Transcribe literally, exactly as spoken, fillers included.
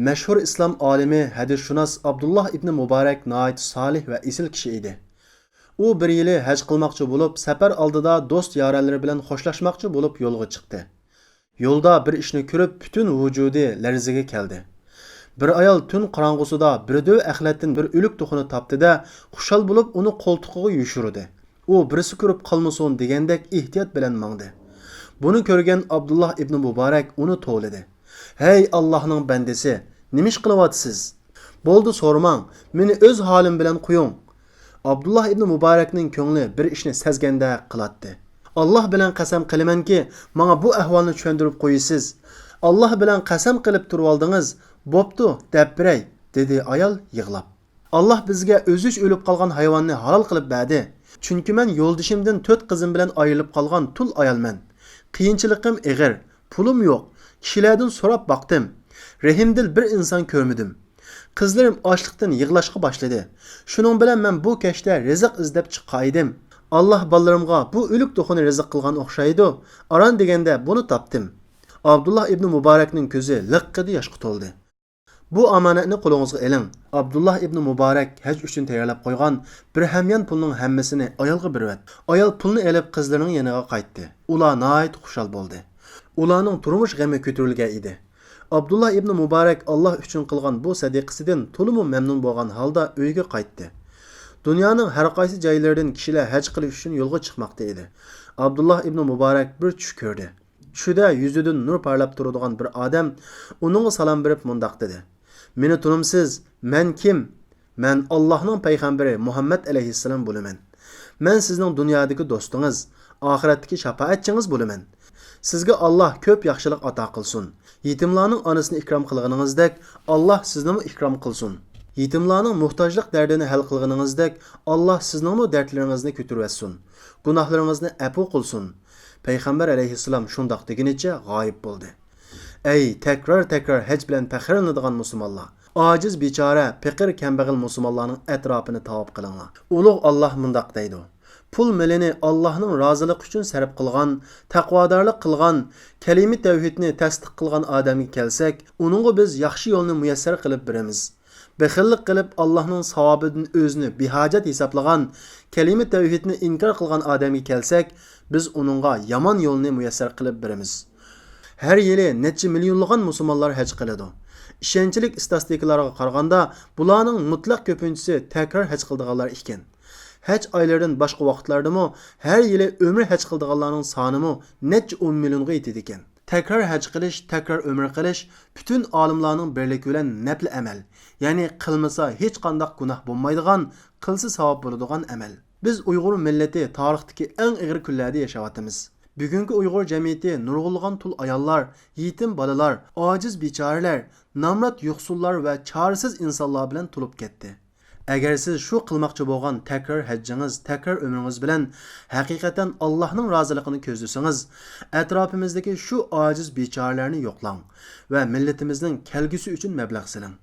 مەشھۇر ئىسلام ئالىمى، ھەدىسشۇناس ئابدۇللاھ ئىبنى مۇبارەك ناھايىتى سالىھ ۋە ئېسىل كىشى ئىدى. ئۇ بىر يىلى ھەج قىلماقچى بولۇپ، سەپەر ئالدىدا دوست-يارەنلىرى بىلەن خوشلاشماقچى بولۇپ يولغا چىقتى. يولدا بىر ئىشنى كۆرۈپ، پۈتۈن ۋۇجۇدى لەرزىگە كەلدى. بىر ئايال تۈن قاراڭغۇسىدا بىر دۆۋە ئەخلەتتىن بىر ئۆلۈك توخۇنى تاپتى-دە، خۇشال بولۇپ ئۇنى قولتۇقىغا يوشۇردى. ئۇ بىرسى كۆرۈپ قالمىسۇن دېگەندەك ئېھتىيات بىلەن ماڭدى. بۇنى كۆرگەن ئابدۇللاھ ئىبنى مۇبارەك ئۇنى توۋلىدى. ھەي ئاللاھنىڭ بەندىسى، نېمە ئىش قىلىۋاتىسىز؟ بولدى، سورىماڭ، مېنى ئۆز ھالىم بىلەن قويۇڭ. ئابدۇللاھ ئىبنى مۇبارەكنىڭ كۆڭلى بىر ئىشنى سەزگەندەك قىلاتتى. ئاللاھ بىلەن قەسەم قىلىمەنكى، ماڭا بۇ ئەھۋالنى چۈشەندۈرۈپ قويىسىز. ئاللاھ بىلەن قەسەم قىلىپ تۇرۇۋالدىڭىز، بوپتۇ، دەپ بېرەي، دېدى ئايال يىغلاپ. ئاللاھ بىزگە ئۆزى ئۆلۈپ قالغان ھايۋاننى ھالال قىلىپ بەردى. چۈنكى مەن يولدىشىمدىن تۆت قىزىم بىلەن ئايرىلىپ قالغان تۇل ئايالمەن. قىيىنچىلىقىم ئېغىر، پۇلۇم يوق، كىشىلەردىن سوراپ باقتىم. رەھىمدىل بىر ئىنسان كۆرمىدىم. قىزلىرىم ئاچلىقتىن يىغلاشقا باشلىدى. شۇنىڭ بىلەن مەن بۇ كەچتە رىزىق ئىزدەپ چىققان ئىدىم. ئاللاھ بالىلىرىمغا بۇ ئۆلۈك توخۇنى رىزىق قىلغان ئوخشايدۇ، ئاران دېگەندە بۇنى تاپتىم. ئابدۇللاھ ئىبنى مۇبارەكنىڭ كۆزى لىققىدە ياشقا تولدى. بۇ ئامانەتنى قولىڭىزغا ئېلىڭ. ئابدۇللاھ ئىبنى مۇبارەك ھەج ئۈچۈن تەييارلاپ قويغان بىر ھەميان پۇلنىڭ ھەممىسىنى ئايالغا بېرىۋەتتى. ئايال پۇلنى ئېلىپ قىزلىرىنىڭ يېنىغا قايتتى. ئۇلار ناھايىتى خۇشال بولدى. ئۇلارنىڭ تۇرمۇش غېمى كۆتۈرۈلگەن ئىدى. ئابدۇللاھ ئىبنى مۇبارەك ئاللاھ ئۈچۈن قىلغان بۇ سەدىقىسىدىن تولىمۇ مەمنۇن بولغان ھالدا ئۆيىگە قايتتى. دۇنيانىڭ ھەر قايسى جايلىرىدىن كىشىلەر ھەج قىلىش ئۈچۈن يولغا چىقماقتا ئىدى. ئابدۇللاھ ئىبنى مۇبارەك بىر چۈش كۆردى. چۈشىدە يۈزىدىن نۇر پارلاپ تۇرىدىغان بىر ئادەم ئۇنىڭغا سالام بېرىپ مۇنداق دېدى: مېنى تونۇمسىز؟ مەن كىم؟ مەن ئاللاھنىڭ پەيغەمبىرى مۇھەممەد ئەلەيھىسسالام بولىمەن. مەن سىزنىڭ دۇنيادىكى دوستىڭىز، ئاخىرەتتىكى شاپائەتچىڭىز بولىمەن. سىزگە ئاللاھ كۆپ ياخشىلىق ئاتا قىلسۇن. يېتىملارنىڭ ئانىسىنى ئىكرام قىلغىنىڭىزدەك، ئاللاھ سىزنىمۇ ئىكرام قىلسۇن. يېتىملارنىڭ موھتاجلىق دەردىنى ھەل قىلغىنىڭىزدەك، ئاللاھ سىزنىڭمۇ دەردلىرىڭىزنى كۆتۈرۈۋەتسۇن. گۇناھلىرىڭىزنى ئەپۇ قىلسۇن. پەيغەمبەر ئەلەيھىسسالام شۇنداق دېگىنىچە غايىب بولدى. ئەي تەكرار-تەكرار ھەج بىلەن پەخىرلىنىدىغان مۇسۇلمانلار! ئاجىز، بىچارە، پېقىر، كەمبەغەل مۇسۇلمانلارنىڭ ئەتراپىنى تاۋاپ قىلىڭلار. ئۇلۇغ ئاللاھ مۇنداق دەيدۇ: پۇل مېلىنى ئاللاھنىڭ رازىلىقى ئۈچۈن سەرپ قىلغان، تەقۋادارلىق قىلغان، كەلىمە تەۋھىدنى تەستىق قىلغان ئادەمگە كەلسەك، ئۇنىڭغا بىز ياخشى يولنى مۇيەسسەر قىلىپ بېرىمىز. بېخىللىق قىلىپ، ئاللاھنىڭ ساۋابىدىن ئۆزىنى بىھاجەت ھېسابلىغان، كەلىمە تەۋھىدنى ئىنكار قىلغان ئادەمگە كەلسەك، بىز ئۇنىڭغا يامان يولنى مۇيەسسەر قىلىپ بېرىمىز. ھەر يىلى نەچچە مىليونلىغان مۇسۇلمانلار ھەج قىلىدۇ. ئىشەنچلىك ئىستاتىستىكىلارغا قارىغاندا، بۇلارنىڭ مۇتلەق كۆپىنچىسى تەكرار ھەج قىلىدىغانلار ئىكەن. ھەج ئايلىرىدىن باشقا ۋاقىتلاردىمۇ ھەر يىلى ئۆمرە ھەج قىلىدىغانلارنىڭ سانىمۇ نەچچە ئون مىليونغا يېتىدىكەن. تەكرار ھەج قىلىش، تەكرار ئۆمرە قىلىش پۈتۈن ئالىملارنىڭ بىرلىكى بىلەن نەپلى ئەمەل، يەنى قىلمىسا ھېچقانداق گۇناھ بولمايدىغان، قىلسا ساۋاب بولىدىغان ئەمەل. بىز ئۇيغۇر مىللىتى تارىختىكى ئەڭ ئېغىر كۈنلەردە ياشاۋاتىمىز. بۈگۈنكى ئۇيغۇر جەمئىيىتى نۇرغۇنلىغان تۇل ئاياللار، يېتىم بالىلار، ئاجىز بىچارىلەر، نامرات يوقسۇللار ۋە چارىسىز ئىنسانلار بىلەن تولۇپ كەتتى. ئەگەر سىز شۇ قىلماقچى بولغان تەكرار ھەججىڭىز، تەكرار ئۆمرىڭىز بىلەن ھەقىقەتەن ئاللاھنىڭ رازىلىقىنى كۆزلىسىڭىز، ئەتراپىمىزدىكى شۇ ئاجىز بىچارىلەرنى يوقلاڭ ۋە مىللىتىمىزنىڭ كەلگۈسى ئۈچۈن مەبلەغ سېلىڭ.